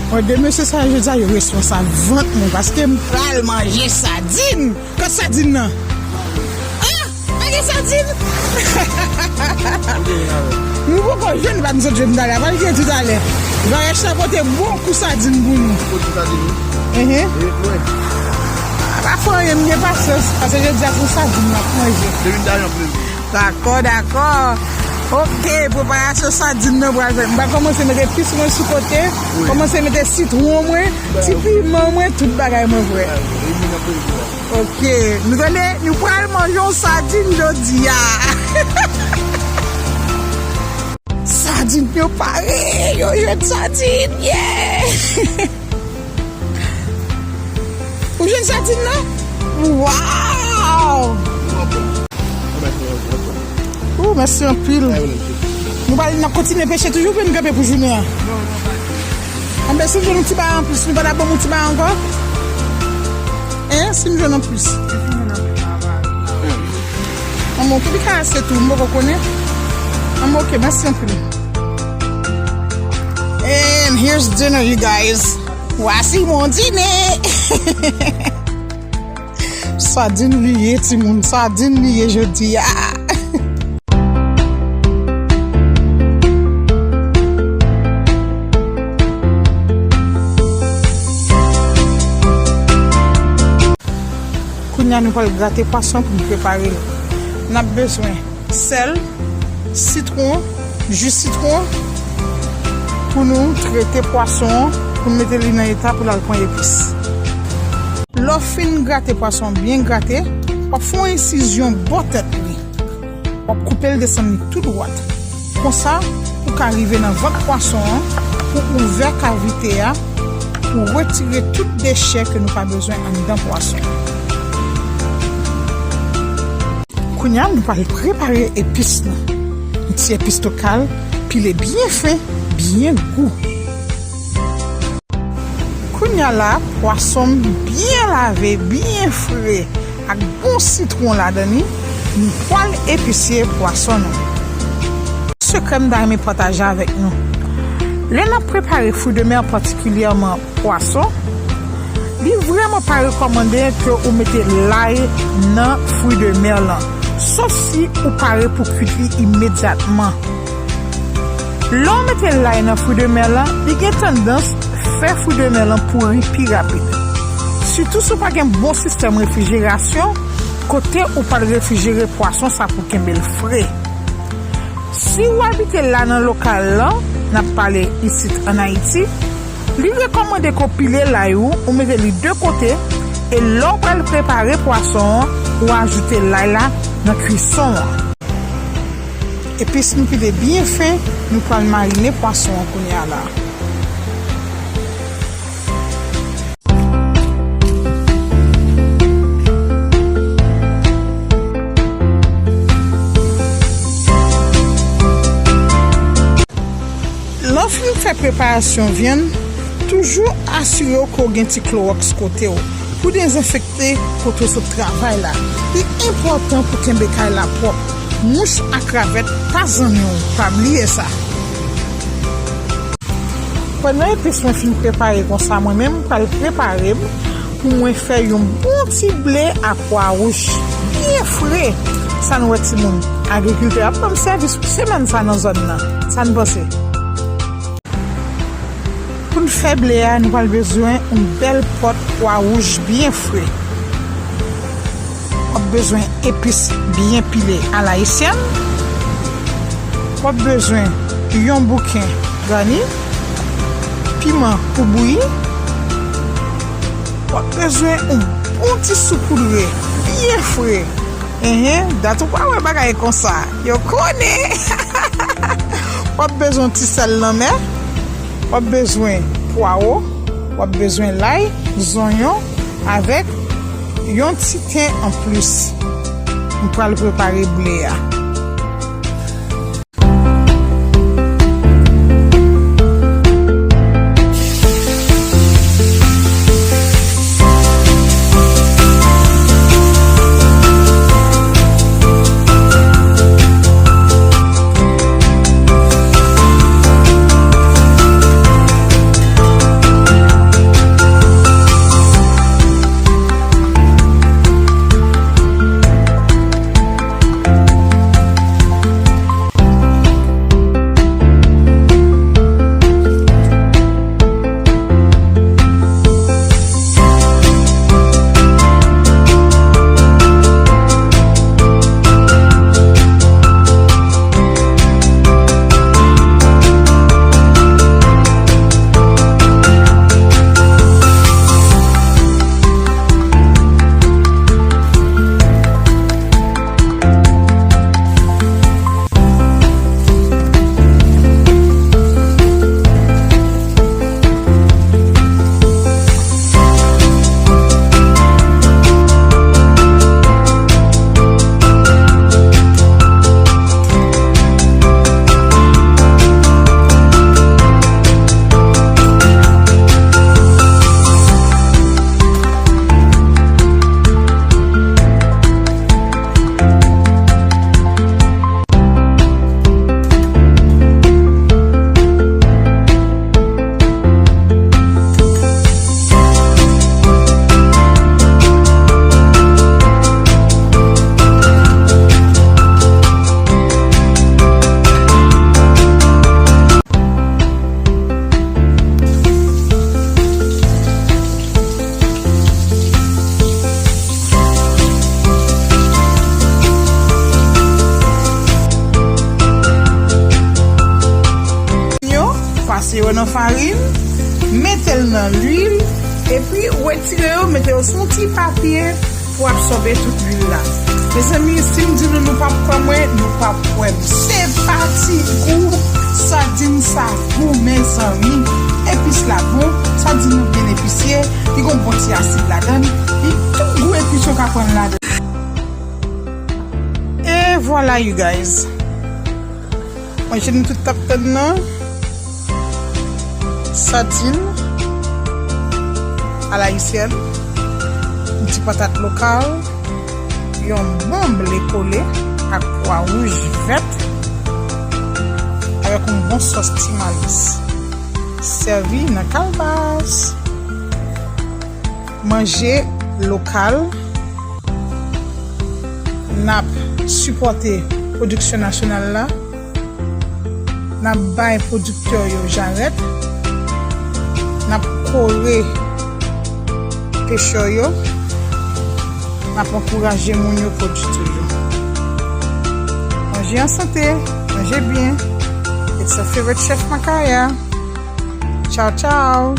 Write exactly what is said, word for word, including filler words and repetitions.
Mwen, de mesye sa yo, jodi a, yo responsab vant mwen, paske m pral manje sadin. Kot sadin nan? Ah! Pa gen sadin? Nou poko jwenn, pa nou sot jwenn talè. Pral gen toutalè. Varèch la pote bon kou sadin pou nou. Pote sadin, wi. Ehe. E mwen. Pa fè anyen, m gen pasyans, paske jodi a se sadin m ap manje. Depi m ta jan plezi. Dakò, dakò. Ok, preparasyon sadin nan pral fèt. M pral kòmanse mete epis mwen sou kote. Wi. Kòmanse mete sitwon mwen, ti piman mwen, tout bagay mwen prè. Wi, wi, wi. Ok, nou tande, nou pral manje yon sadin jodi a. Sadin yo pare, yo jwenn sadin, yeah! Ou jwenn sadin nan? Waw! Ou, mèsi anpil. Nou pral, n ap kontinye peche toujou, pou n kanpe pou jounen an. Anben, si m jwenn yon ti bagay anplis, nou pa ta ban m yon ti bagay ankò? Hein, si m jwenn anplis. Anben, oke, li ka ase tou, m poko konnen. Anben, oke, mèsi anpil. And here's dinner, you guys. Voici mon dîner. Sadin li ye, timoun. Sadin li ye jodi a. Kounye a, nou pral grate pwason pou n prepare l. N ap bezwen sèl, sitwon, ji sitwon, pou nou trete pwason an, pou n mete li nan eta pou l al pran epis. Lè w fin grate pwason an byen grate, w ap fè yon ensizyon bò tèt li. W ap koupe l desann li tou dwat. Konsa, ou ka rive nan vant pwason an pou ouvè kavite a, pou retire tout dechè ke nou pa bezwen anndan pwason an. Kounye a, nou pral prepare epis nou. Yon ti epis lokal, pile byen fen, byen gou. Kounye a la, pwason m byen lave, byen fre, ak bon sitwon ladan li, nou pral episye pwason nou. Sekrè m ta renmen pataje avèk nou. Lè n ap prepare fruits de mer, patikilyèman pwason, li vrèman pa rekòmande ke ou mete lay nan fruits de mer lan, sòf si ou pare pou kuit li imedyatman. Lè w mete lay nan fruits de mer lan, li gen tandans fè fruits de mer lan pouri pi rapid. Sitou si w pa gen bon sistèm refrijerasyon, kote ou pral refrijere pwason sa pou kenbe l fre. Si w abite la nan lokal lan, n ap pale isit ann Ayiti, li rekòmande ke w pile lay ou, ou mete li de kote, e lè w pral prepare pwason an, ou ajoute lay la nan kwison an. Epis nou pile byen fen, nou pral marine pwason an kounye a la. Lè w fin fè preparasyon vyann, toujou asire w ke w gen ti klowòks kote w pou dezenfekte kote w sot travay la. Li enpòtan pou kenbe kay la pwòp. Mouch ak ravèt pa zanmi w, pa bliye sa. Pandan epis mwen fin prepare konsa, mwen menm m pral prepare m pou mwen fè yon bon ti ble a pwa wouj byen fre. Sa n wè, timoun, agrikiltè ap ban m sèvis pou semèn sa nan zòn nan. Sa n panse? Pou n fè ble a, nou pral bezwen yon bèl pòt pwa wouj byen fre. W ap bezwen epis byen pile alayisyèn. W ap bezwen yon bouken gani, piman pou bouyi. W ap bezwen yon bon ti soupoudre byen fre. Enhen, dat ou pa wè bagay konsa. Yo konnen. W ap bezwen ti sèl lanmè. W ap bezwen pwawo. W ap bezwen lay, zonyon, avèk yon ti ten anplis. M pral prepare ble a. nan farin, mete l nan lwil, epi ou retire yo, mete yo sou yon ti papye pou absòbe tout lwil la. Mezanmi, si m di nou nou p ap kwè mwen, nou p ap kwè m. Se pa ti gou, sadin sa gou, mezanmi. Epis la bon, sadin nan byen episye, li gon bon ti asid ladan l, li tout gou epis yo ka pran ladan. E vwala, you guys. Manje nou tout t ap tann nan. Sadin alayisyèn, yon ti patat lokal, yon bon ble kole ak pwa wouj vèt, avèk yon bon sòs ti malis. Sèvi nan kalbas. Manje lokal. N ap sipòte pwodiksyon nasyonal la. N ap bay pwodiktè yo jarèt. N ap kore pechè yo. N ap ankouraje moun yo pwodui toujou. Manje an sante, manje byen. It's your favorite chef Makaya. Tchaw, tchaw.